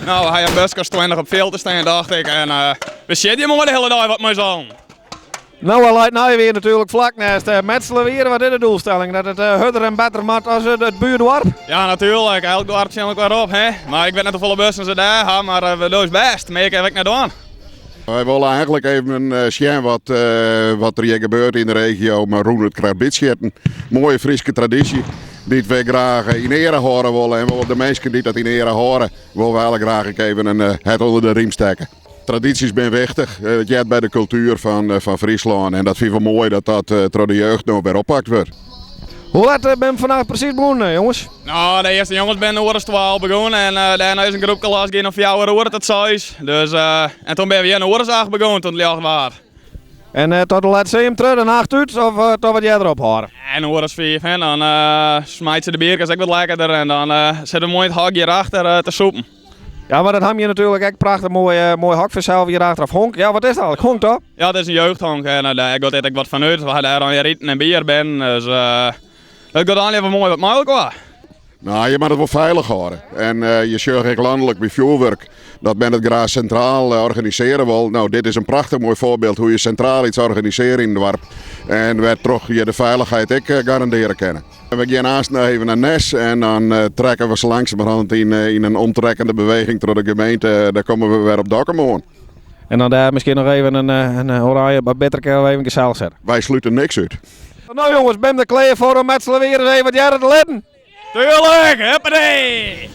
No, we ha in buske as 20 op fjild te stean, tocht ik. En we sitte moai de hiele dei wat mei s'n allen. No, hy leit Nijewier natuerlik flak neist Metslawier. Wat is de doelstelling? Dat it hurder en better moat as it buordoarp? Ja, natuerlik. Elk doarp tsjin elkoar op, hè. Mar ik wit net hoefolle bussen se dêr ha, mar we dogge ús bêst. Mear kinne we ek net dwaan. Wy wolle eigenlik even sjen wat, wat der hjir gebeurt yn de regio mei rûn it karbidsjitten. Moaie Fryske tradysje dy't wy graach yn eare hâlde wolle. En wol de minsken dy't dat yn eare hâlde, wolle wy alle graach ek even in hert ûnder de riem stekke. Tradities binne wichtich. It heart by de kultuer fan, fan Fryslân. En dat fine we moai dat dat troch de jeugd no wer oppakt wurdt. Hoe let binne fannacht presys begûn, jonges? No, de earste jonges binne in oere as 12 begûn en dêrnei is in groepke los gien om fjouwer oere tot seis. Dus, en toen binne we hjir in oere as acht begûn toen it ljocht waard. En tot hoe let sille jim troch de nacht út of toch wat earder ophâlde? In oere as fiif, hè, dan smeitsje de bierkes ek wat lekkerder en dan sitte we moai yn it hok hjirachter te sûpen. Ja, mar dat ha je natuerlik ek prachtich moai, moai hok fansels hjirachter. Of honk, ja wat is it eigenlik? Honk toch? Ja, it is in jeugdhonk en dêr giet dit ek wat fan út. We ha dêr al iten en bier binnen, dus dat giet allegear wol moai wat mei elkoar. No, je moatte it wol feilich hâlde. En je sjogge ek lanlik by fjoerwurk dat men it graach sintraal organisearje wol. No, dit is in prachtich moai foarbyld hoe je sintraal iets organisearje yn in doarp en wêrtroch je de feilichheid ek garandearje kinne. We gean aanst noch even nei Nes en dan trekke we sa langsumerhand yn in omtrekkende beweging troch de gemeente. Dêr komme we wer op Dokkum oan. En dan dêr miskien noch even in oranje bitterke of even gesellich sitte. Wy slute niks út. No jonges, bin der klear foar om Metslawier ris even wat hearre te litten? Tuurlijk, huppatee!